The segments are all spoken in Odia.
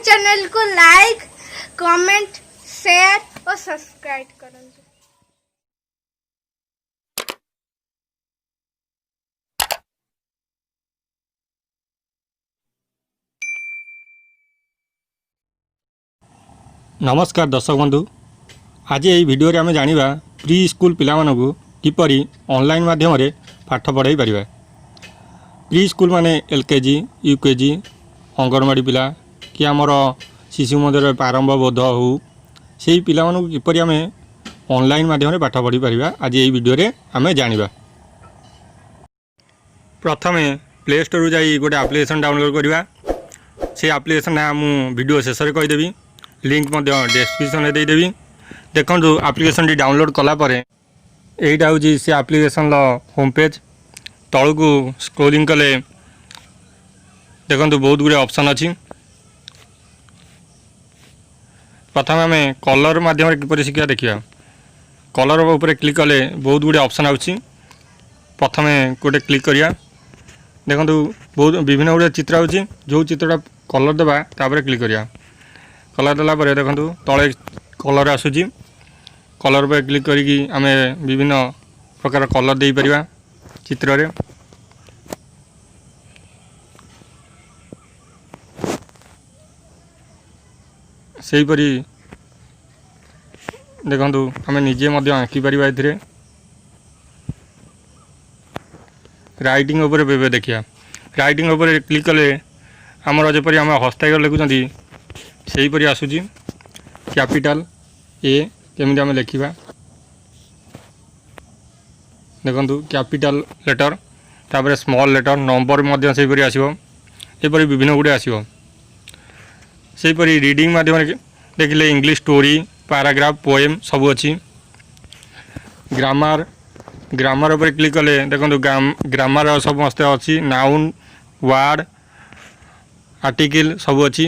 ଚ୍ୟାନେଲକୁ ଲାଇକ୍, କମେଣ୍ଟ, ସେୟାର ଓ ସବସ୍କ୍ରାଇବ୍ କରନ୍ତୁ। ନମସ୍କାର ଦର୍ଶକ ବନ୍ଧୁ, ଆଜି ଏହି ଭିଡ଼ିଓରେ ଆମେ ଜାଣିବା ପ୍ରି ସ୍କୁଲ ପିଲାମାନଙ୍କୁ କିପରି ଅନଲାଇନ୍ ମାଧ୍ୟମରେ ପାଠ ପଢ଼ାଇ ପାରିବା। ପ୍ରି ସ୍କୁଲ ମାନେ ଏଲ୍କେଜି, ୟୁକେଜି, ଅଙ୍ଗନବାଡ଼ି ପିଲା କି ଆମର ଶିଶୁ ମନ୍ଦିରରେ ପ୍ରାରମ୍ଭ ବୋଧ ହେଉ, ସେଇ ପିଲାମାନଙ୍କୁ କିପରି ଆମେ ଅନଲାଇନ୍ ମାଧ୍ୟମରେ ପାଠ ପଢ଼ାଇ ପାରିବା, ଆଜି ଏହି ଭିଡ଼ିଓରେ ଆମେ ଜାଣିବା। ପ୍ରଥମେ ପ୍ଲେ ଷ୍ଟୋରରୁ ଯାଇ ଗୋଟେ ଆପ୍ଲିକେସନ୍ ଡାଉନଲୋଡ଼୍ କରିବା। ସେ ଆପ୍ଲିକେସନ୍ ନାଁ ମୁଁ ଭିଡ଼ିଓ ଶେଷରେ କହିଦେବି, ଲିଙ୍କ୍ ମଧ୍ୟ ଡେସ୍କ୍ରିପସନ୍ରେ ଦେଇଦେବି। ଦେଖନ୍ତୁ, ଆପ୍ଲିକେସନ୍ଟି ଡାଉନଲୋଡ଼୍ କଲା ପରେ ଏଇଟା ହେଉଛି ସେ ଆପ୍ଲିକେସନ୍ର ହୋମ୍ ପେଜ୍। ତଳକୁ ସ୍କ୍ରୋଲିଂ କଲେ ଦେଖନ୍ତୁ, ବହୁତ ଗୁଡ଼ିଏ ଅପସନ୍ ଅଛି। ପ୍ରଥମେ ଆମେ କଲର୍ ମାଧ୍ୟମରେ କିପରି ଶିଖିବା ଦେଖିବା। କଲର୍ ଉପରେ କ୍ଲିକ୍ କଲେ ବହୁତ ଗୁଡ଼ିଏ ଅପସନ୍ ଆସୁଛି। ପ୍ରଥମେ ଗୋଟେ କ୍ଲିକ୍ କରିବା। ଦେଖନ୍ତୁ, ବହୁତ ବିଭିନ୍ନ ଗୁଡ଼ିଏ ଚିତ୍ର ଆସୁଛି। ଯେଉଁ ଚିତ୍ରଟା କଲର୍ ଦେବା, ତାପରେ କ୍ଲିକ୍ କରିବା। କଲର୍ ଦେଲା ପରେ ଦେଖନ୍ତୁ, ତଳେ କଲର୍ ଆସୁଛି। କଲର୍ ଉପରେ କ୍ଲିକ୍ କରିକି ଆମେ ବିଭିନ୍ନ ପ୍ରକାର କଲର୍ ଦେଇପାରିବା ଚିତ୍ରରେ। ସେହିପରି ଦେଖନ୍ତୁ, ଆମେ ନିଜେ ମଧ୍ୟ ଆଙ୍କିପାରିବା ଏଥିରେ। ରାଇଟିଂ ଉପରେ ଏବେ ଦେଖିବା। ରାଇଟିଂ ଉପରେ କ୍ଲିକ୍ କଲେ ଆମର ଯେପରି ଆମେ ହସ୍ତାକ୍ଷର ଲେଖୁଛନ୍ତି, ସେହିପରି ଆସୁଛି। କ୍ୟାପିଟାଲ ଏ କେମିତି ଆମେ ଲେଖିବା, ଦେଖନ୍ତୁ, କ୍ୟାପିଟାଲ ଲେଟର୍, ତାପରେ ସ୍ମଲ୍ ଲେଟର୍, ନମ୍ବର ମଧ୍ୟ ସେହିପରି ଆସିବ। ଏପରି ବିଭିନ୍ନ ଗୁଡ଼ିଏ ଆସିବ। ସେହିପରି ରିଡ଼ିଂ ମାଧ୍ୟମରେ ଦେଖିଲେ ଇଂଲିଶ ଷ୍ଟୋରି, ପାରାଗ୍ରାଫ, ପୋଏମ୍ ସବୁ ଅଛି। ଗ୍ରାମାର ଉପରେ କ୍ଲିକ୍ କଲେ ଦେଖନ୍ତୁ, ଗ୍ରାମାର ସମସ୍ତେ ଅଛି। ନାଉନ୍, ୱାର୍ଡ଼, ଆର୍ଟିକିଲ୍ ସବୁ ଅଛି।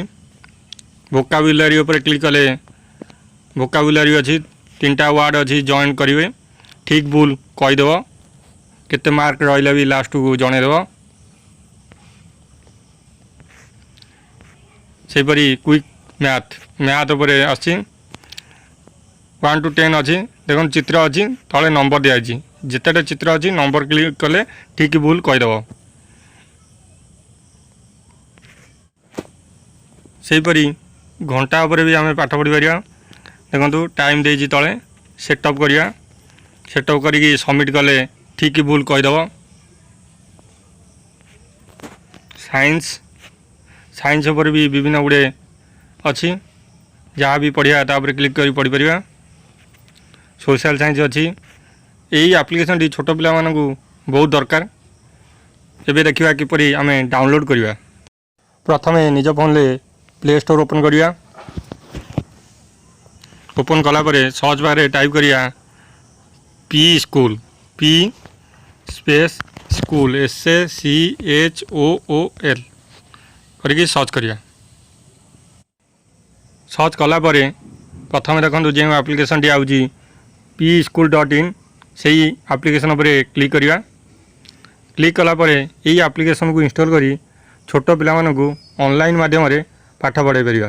ଭୋକାବୁଲାରୀ ଉପରେ କ୍ଲିକ୍ କଲେ ଭୋକାବୁଲାରୀ ଅଛି। ତିନିଟା ୱାର୍ଡ଼ ଅଛି, ଜଏନ୍ କରିବେ, ଠିକ୍ ଭୁଲ କହିଦେବ, କେତେ ମାର୍କ ରହିଲା ବି ଲାଷ୍ଟକୁ ଜଣେଇଦେବ। ସେହିପରି କୁଇକ୍ ମ୍ୟାଥ୍, ମ୍ୟାଥ୍ ଉପରେ ଆସିଛି। 1 ଟୁ 10 ଅଛି। ଦେଖନ୍ତୁ, ଚିତ୍ର ଅଛି, ତଳେ ନମ୍ବର ଦିଆଯାଇଛି। ଯେତେଟା ଚିତ୍ର ଅଛି, ନମ୍ବର କ୍ଲିକ୍ କଲେ ଠିକ୍ ଭୁଲ କହିଦେବ। ସେହିପରି ଘଣ୍ଟା ଉପରେ ବି ଆମେ ପାଠ ପଢ଼ିପାରିବା। ଦେଖନ୍ତୁ, ଟାଇମ୍ ଦେଇଛି ତଳେ। ସେଟଅପ୍ କରିବା। ସେଟଅପ୍ କରିକି ସବମିଟ୍ କଲେ ଠିକ୍ ଭୁଲ କହିଦେବ। ସାଇନ୍ସ ଉପରେ ବି ବିଭିନ୍ନ ଗୁଡ଼ିଏ ଅଛି। ଯାହା ବି ପଢ଼ିବା, ତା ଉପରେ କ୍ଲିକ୍ କରି ପଢ଼ିପାରିବା। ସୋସିଆଲ୍ ସାଇନ୍ସ ଅଛି। ଏଇ ଆପ୍ଲିକେସନ୍ଟି ଛୋଟ ପିଲାମାନଙ୍କୁ ବହୁତ ଦରକାର। ଏବେ ଦେଖିବା କିପରି ଆମେ ଡାଉନଲୋଡ଼୍ କରିବା। ପ୍ରଥମେ ନିଜ ଫୋନ୍ରେ ପ୍ଲେ ଷ୍ଟୋର୍ ଓପନ୍ କରିବା। ଓପନ୍ କଲା ପରେ ସର୍ଚ୍ଚ ବାର୍ରେ ଟାଇପ୍ କରିବା P school, P space school, SCHOOL କରିକି ସର୍ଚ୍ଚ କରିବା। ସର୍ଚ୍ଚ କଲା ପରେ ପ୍ରଥମେ ଦେଖନ୍ତୁ, ଯେଉଁ ଆପ୍ଲିକେସନ୍ଟି ଆଉଛି pschool.in, ସେଇ ଆପ୍ଲିକେସନ୍ ଉପରେ କ୍ଲିକ୍ କରିବା। କ୍ଲିକ୍ କଲା ପରେ ଏଇ ଆପ୍ଲିକେସନ୍କୁ ଇନଷ୍ଟଲ୍ କରି ଛୋଟ ପିଲାମାନଙ୍କୁ ଅନଲାଇନ୍ ମାଧ୍ୟମରେ ପାଠ ପଢ଼ାଇ ପାରିବା।